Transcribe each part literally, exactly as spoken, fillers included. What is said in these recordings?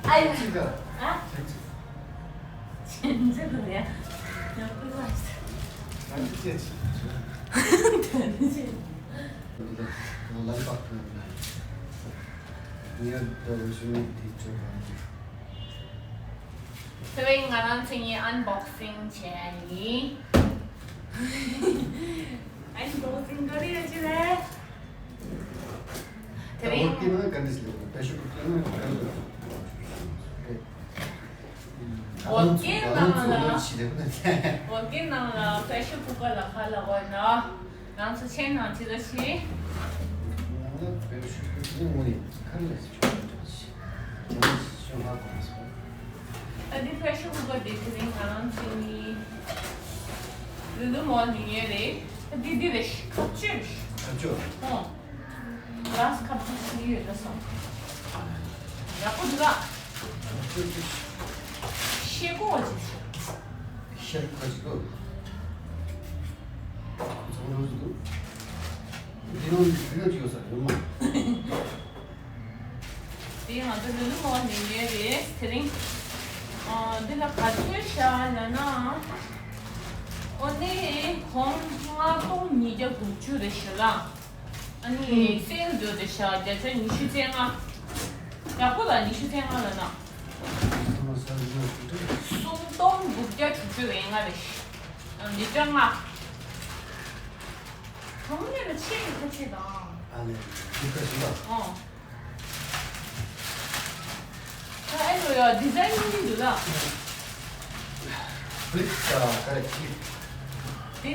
ཨ་ཡ། ཅི་ག་ཨ། ཅི་ཅི། ཅི་ཅི་ག་ཡ། ཡང་ཀུ་ལ་ས། ཨ་ཅི་ཅི་ཅི། དོན་ཅི། ལམ་པག་ཏུ་ན། ངས་ད་རུ་ཤུ་མི་དེ་ཅོ་ག་དེ་བས་ང་རང་ཚོ་གཉིས་ཨན་བོག་སིང་བྱས་ཡིན། ཨན་བོག་སིང་ག་རེ་ཡོད་ཅི་རེད། དེ་རིང་ད་བོག་སིང་ན་ག་འདྲ་ཞིག་ལས་པད་ཤུ་གུ་ཀར་ན་ག་འདྲ་ཞིག་ལས། བོག་སིང་ནང་ལ། བོག་སིང་ནང་ལ་པད་ཤུ་གུ་ཀར་ལ་ཁ་ལ་བོ་ན། ང་ཚོ་ཆེན་ནང་ཅི་ལ་ཤི། ང་ལ་པད་ཤུ་གུ་ཀར་ངོ་ནས་ཁ་ལ་ཤི་ཆོག་ཆོག་ཤི། ང་ལ་ཤི་ཆོག་ཧ་གོ་མ་སོང་། ཨ་འདི་པད་ཤུ་གུ་ཀར་འདི་དེ་རིང་ང་རང་ཚོ་གཉིས་ལུ་ལུ་མོ་ནི་ངེ་རེད། ཨ་འདི་འདི་རེད་ཤི། ཁ་ཆུ་རེད་ཤི། ཁ་ཆུ། ཨོ། ལ་སི་ཁ་ཆུ་ཤི་ཡོད་ད་སོང་། ཡག་པོ་འདུག་ཨ། ཤེལ་སྒོ་བ་ཅིག་ཤེལ་ཁ་ཅིག་གོ། ཚོང་རོགས་ཅིག་འདུག་འདི་ནང་འདི་ལ་ཅིག་ཡོད་ས་ཡོད་མ། དེ་ང་ཚོ་ལུ་ལུ་མོ་ནི་ངེ་རེད་དེ་རིང་། ཨ་འདི་ལ་ག་ཚོད་བཞག་ལ་ན། ཨོ་ནི་གོང་ལྔ་སྟོང་ཉིས་བརྒྱ་དགུ་བཅུ་རེད་ཤག་ལ། ཨ་ནི་སེལ་འདོད་དེ་ཤག་བརྒྱ་ཆ་ཉི་ཤུ་རྩ་ལྔ། ཡག་པོ་ལ་ཉི་ཤུ་རྩ་ལྔ་ལ་ན། སུམ་སྟོང་དགུ་བརྒྱ་དྲུག་ཅུ་རེ་ལྔ་རེད་ཤག་ཉིས་བརྒྱ་ལྔ། གྲངས་ངེས་ལ་ཆེ་གི་ཁ་ཆེ་དང་། ཨ་ལས་འདི་ཁ་ཤི་ལ། ཨོ། ད་ཨེ་འགྲོ་ཡ་ཌི་ཛའིན་གཉིས་འདུག་ལ། Flip ཨ་ག་རེ་flip། དེ་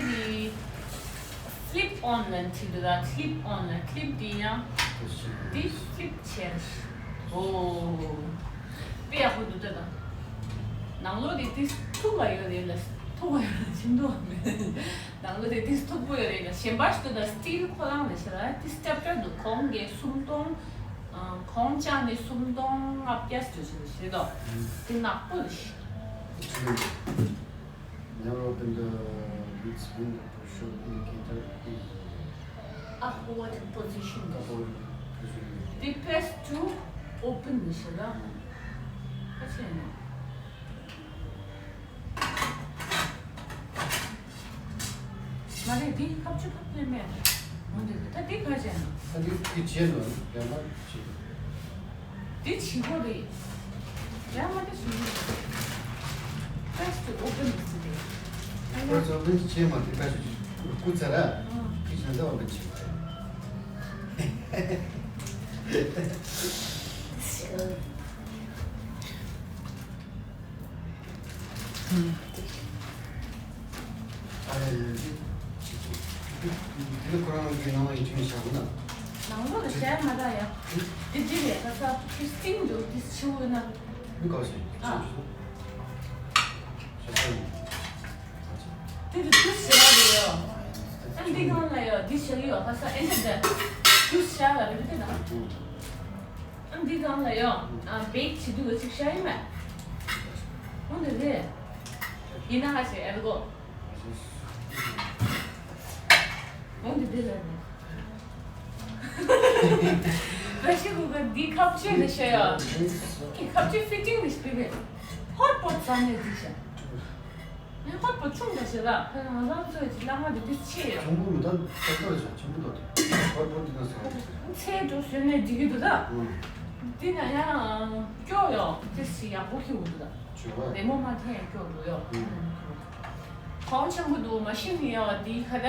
དེ་flip on ལ་འཁྲིད་འདུག་ལ། flip on ལ་flip དེ་ཡང་དེ་flip བྱས། ཨོ། དཔེ་ཡག་པོ་འདུག་ད་ད། ནང་ལོགས་དེ་དེ་ཐུག་ག་ཡོད་རེད་ལ། ཐུག་ག་ཡོད་ལ་ཆེ་འདུག་མེད། ནང་ལོགས་དེ་དེ་མཐུག་པོ་ཡོད་རེད་ལ། གཞན་པ་ཞིག་ཏུ་ད་སི་ཊིལ་ཁོ་རང་རེད་ཤག་ལ། དེ་སི་ཊེབ་ཊར་འདུག་གོང་གི་སུམ་སྟོང་། ཨ་གོང་ཆག་ནས་སུམ་སྟོང་ལྔ་བརྒྱ་ཙམ་ཞིག་རེད་དོ། དེ་ནག་པོ་རེད་ཤག Never open the lids when the pressure indicator is upward position. Upward position. དེ press to open རེད་ཤག་ལ། ཁ་ཆེ་ནས། མ་རེད། འདི་ཁ་ཆུ་ཕབ་ལེ་མེད། འོ་འདི་ད་འདི་ག་བྱས་ན། ད་འདི་འདི་བྱས་ནོ་ཡང་མ་བྱེད། འདི་བྱེད་དགོས་རེད། ཡང་མ་འདི་བྱེད་དགོས་རེད། Press to open this today. Press to open བྱས་མ་འདི་ཁ་ཆུ་སྐུ་ཚ་ར། ཨང་། ཁི་ཆ་འདི་open བྱེད་དགོས་རེད། ཨ་ལས་ལས་ལས། དེ་ལ་ཁོ་རང་གི་ནང་ཡིན་ཆུང་བཞག་ན། ནང་ལོགས་ལ་བཞག་མ་རག་ཡ། དེ་འདི་རེད་ད་ས་ཁྱི་སྟེང་དུ་དེ་ཕྱི་འོས་ན། མི་ག་ཞིག་ཨ། ཆུང་ཆུང་། ཞེ་ས་ཡིན། དེ་དུ་དུ་བཞག་རེད་ཡོ། ཨ་འདི་གང་ལ་ཡོ་འདི་བཞག་ཡོ་ཧ་ས་ཨེ་འདི་དུ་བཞག་ལ་རེད་དེ་ན། ཨ་འདི་གང་ལ་ཡོ། ཨ་བེག་བྱེད་དུས་ལ་ཅིག་བཞག་ཡིན་མེད། འོ་འདི་རེད། ཡིན་ན་ཧ་ཞེ་ཨེ་གོ། འོ་འདི་འདི་ལ་རེད། པེ་ཤི་ཀུ་ཀར་འདི་ཁ་ཆུ་ལ་བཞག་ཡོ། ཁ་ཆུ་ཕི་ཊིང་ལ་བཞག་པས། ཧོཊ་པོཊ་ཟ་ནས་འདི་བཞག་ངས་ཧོཊ་པོཊ་ཆུང་དྲགས་ཤག་ལ། ཁོས་ང་རང་ཚོའི་གི་བླ་མ་དེ་དུས་ཆེ་ཡོད། ཆུང་པོ་མི་འདུག་ཏག་ཏག་རེད་ཤག་ཆུང་པོ་འདུག་ཧོཊ་པོཊ་འདི་ན་ཟ་བ་རེད་ཤག་ཚལ་འགྲོ་ཟོས་ནས་འགྲིག་གི་འདུག་ད། ཨང་། འདི་ན་ཡང་སྐྱོ་ཡོད་དེ་སི་ཡག་པོ་ཁེ་འུ་འདུག་ད། བྱོས་པ། རི་མོ་མ་འཐེན་ཡང་སྐྱོ་འགྲོ་ཡོད། ཨང་། གོང་ཆེན་པོ་འདུག་མ་ཤི་ནི་ཡོད་འདི་ག་ད།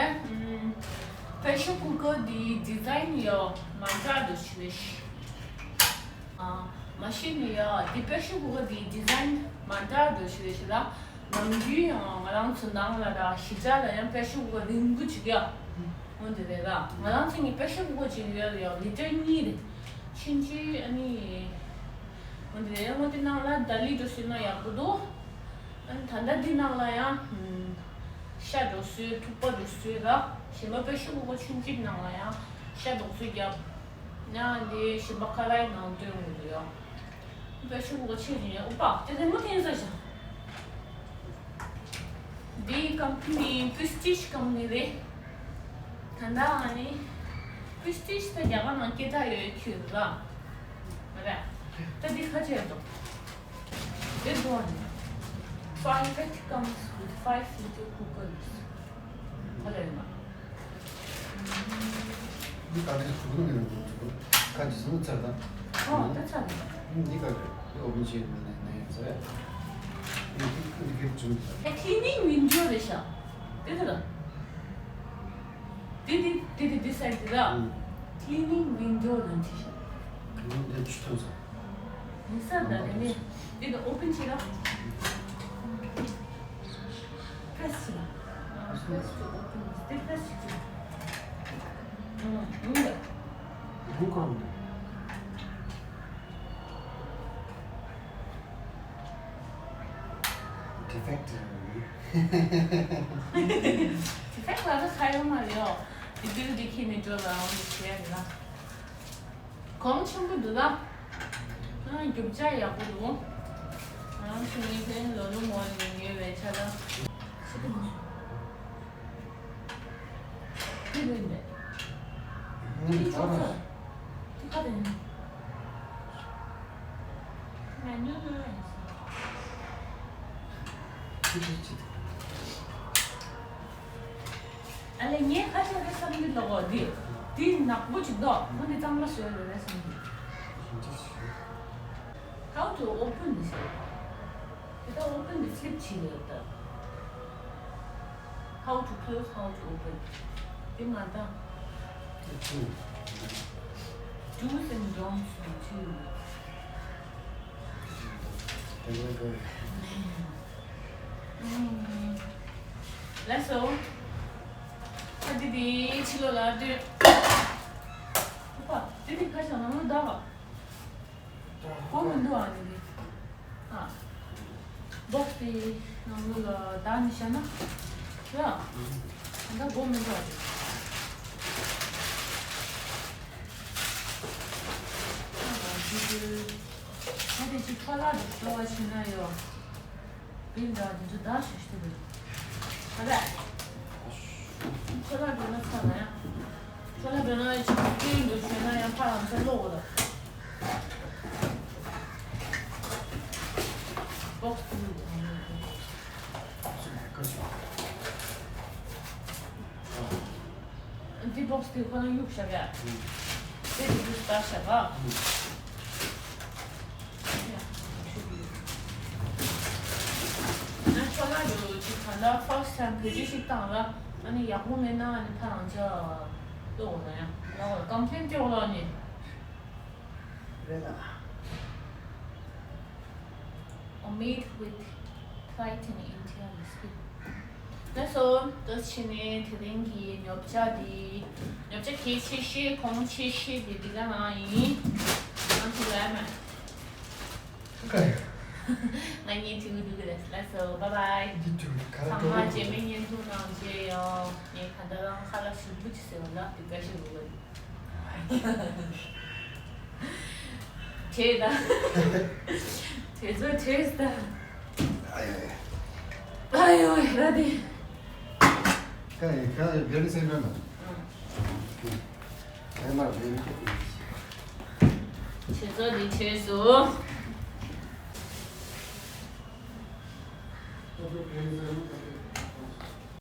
པེ་ཤར་ཀུ་ཀར་འདི་ཌི་ཛའིན་ཡོད་མ་འདྲ་འདུག་ཤི་རེད་ཤི། ཨ། མ་ཤི་ནི་ཡ། འདི་པེ་ཤར་ཀུ་ཀར་འདི་ཌི་ཛའིན་མ་འདྲ་འདྲ་ཞིག་རེད་ཤག་ལ། ནམ་རྒྱུན་ཡང་ང་རང་ཚོ་ནང་ལ་ར་གཞིས་ཆགས་ལ་ཡང་པེ་ཤར་ཀུ་ཀར་རིང་པོ་ཅིག་ཡ། འོ་འདི་རེད་ལ། ང་རང་ཚོ་གཉིས་པེ་ཤར་ཀུ་ཀར་ཅིག་ཡོད་ལ་ཡ་ལི་ཊར་གཉིས་རེད། ཆུང་ཆུང་ཨ་ནི། འོ་འདི་རེད། འོ་འདི་ནང་ལ་ད་ལི་འགྲོ་ཤེས་ན་ཡག་པོ་འདུག་ཨ་ནི་ད་ལྟ་འདི་ནང་ལ་ཡང་། ཤ་འགྲོ་སྲོལ་ཐུག་པ་འགྲོ་སྲོལ་ར། གཞན་པ་པེ་ཤར་ཀུ་ཀར་ཆུང་ཆུང་ནང་ལ་ཡང་ཤ་འགྲོ་སྲོལ་རྒྱབ། ཡང་འདི་གཞན་པ་ཁ་རའི་ནང་སྟོན་དགོས་འདུག་ཡ། པེ་ཤར་ཀུ་ཀར་ཆེ་ཅིང་ཡ་ཨུ་པ་དེ་རི་མོ་འཐེན་ས་ཤག་འདི་ཀམ་པ་ནི་པི་སི་ཊིཇ་ཀམ་པ་ནི་རེད། ད་ལྟ་ཨ་ནི་པི་སི་ཊིཇ་ད་རྒྱ་གར་ནང་སྐད་གྲགས་ཡོད་ཁྱོད་ར། མ་རེད། ད་འདི་ཁ་ཆེ་འདུག This one, five, it comes with five little coconuts. ཧ་ལས་མ། འདི་ག་ནས་གྲུ་གུ་ནས་གྲུ་གུ་ཁ་ཇི་སུ་ཚར་དང་། ཨོ་ད་ཚར་དང་། འདི་ག་རེད། འདི་ཨོ་བན་ཅི་ནས་ནས་ཚར་ཡ། འདི་འདི་གི་བྱུང་ཚར། ཨེ་cleaning window རེད་ཤག་དེ་དེ་ལ། དེ་དེ་དེ་དེ་དེ་སའི་དེ་ལ། cleaning window ལ་འདི་ཤག་འདི་ཆུ་ཐོན་ས། མི་ས་ད་རེ་ནས་འདི་ད་open བྱེད་ལ། Press བྱེད་ལ། Press to open this. འདི་press བྱེད་ཀྱི། ཨང་། ཡིན་ལ། རུ་ཁོ་རང་འདུག Defect Defect ལ་ད་ཁ་ཡོད་མ་རེད་ཨོ། དེ་དུས་དེ་ཁྱེད་ནས་འགྲོ་ལ་ཨང་དེ་བྱས་རེད་ལ། གོང་ཆེན་པོ་འདུག་ལ། ཨ་རྒྱུ་ཆ་ཡག་པོ་འདུག་ང་རང་ཚོ་ངའི་ཕན་ལོ་ལོ་ངོ་ནས་ཉོས་པའི་ཆ་ལ། ཤི་གི་མ། དེ་རེད་མེད། ཨུམ། དེ་ཅོག་ཙེ། དེ་ཁ་དེ་ནི། ང་ཉོ་ཉོ་ཡིན་ཟེར། ཅི་ཅི་ཅི། ཨ་ལས་ངས་ཁ་ཤས་རེ་བསམ་གྱི་ལོག་འོ་འདི། འདི་ནག་པོ་ཅིག་འདུག་ཁོ་འདི་གཙང་མ་བཟོས་རེད་རེད་བསམ་གྱི། How to open this? དེ་ད་open the flip བྱེད་ཡོད་ད། How to close, how to open. དེ་མ་ད། Do's and don'ts ནང་ཆུ་ཡོད། དེ་ལས་ཀ་ལགས་སོ། ཁ་འདི་འདི་ཕྱི་ལོགས་ལ་སྟོན། ཨ་ཕ། འདི་འདི་ཁ་བྱང་ནང་ལ་བརྡར་བ། གོ་མི་འདུག་ཨ་ནི་འདི། ཨ། བོག་སི་འདི་ནང་ལོགས་ལ་བརྡར་ནས་བཞག་ན། ར། ད་ལྟ་གོ་མི་འདུག་ཨ་ནི། ཨ་འདི་འདི། ད་དེ་ཅིག་ཁ་ལག་འདི་སྟོར་བ་བྱས་ན་ཡོ། བིན་འདྲ་འདི་ཚོ་བརྡར་ཞིག་ཞིག་རེད། ཨ་ལས། ཁོ་ལ་འགྲོ་ན་ཚ་ན་ཡང་། ཁོ་ལ་འགྲོ་ན་ཡང་ཅིག་སྐྱིད་འདུག་ཞུས་ན་ཡང་ཕར་ལམ་སེང་ལོག་འོ་ད། བོག་སི་དེ་འདུག་འདི་བོག་སི་དེ་ཁོ་ན་གཡུག་བཞག་ཡ། དེ་དེ་འདུག་བརྡར་བཞག་ག་ང་ཁྱོད་ལ་ཡོད་ཅིག་ག་འདྲ་first time བེད་སྤྱོད་ཞིག་བཏང་ལ། ཨ་ནི་ཡག་པོ་མེད་ན་ཨ་ནི་ཕ་རང་ཅག་ལྟོས་འོ་ན་ཡང་ལ་འོ་ལ་complain སྐྱོ་ལ་ནི། རེད་ལ། Or made with Titan India biscuit. ལགས་སོ། ད་ཕྱི་ནས་དེ་རིང་གི་ཉོ་ཆ་འདི། ཉོ་ཆ་གལ་ཆེ་ཤོས་གོང་ཆེ་ཤོས་འདི་འདི་ག་ནང་ཡིན། ང་ཚོ་ལ་མ། ང་གཉིས་ཐུག་འདུག་གི་རེད། ལགས་སོ། bye bye། འདི་ཐུག་ག་རེ་ཚང་མ་འགྲོ་རྗེས་མའི་བརྙན་ཐུང་ནང་མཇལ་ཡོང་། ངས་ག་འདྲ་རང་ཁ་ལག་ཞིམ་པོ་ཅིག་ཟོས་ཡོང་ལ་འདི་བཀྲ་ཤིས་བདེ་ལེགས། བྲེལ་ད། བྲེལ་ཚོ་བྲེལ་ད། ཨ་ཡོ་ཡ། ཨ་ཡོ་ཡ་ར་དེ། ཁ་ཡི་ཁ་ཡི་བེ་རི་སེ་འདྲ་ན། ཨེ་མ་བེ་རི་ཁ་ཡི། བྲེལ་ཚོ་དེ་བྲེལ་སོ།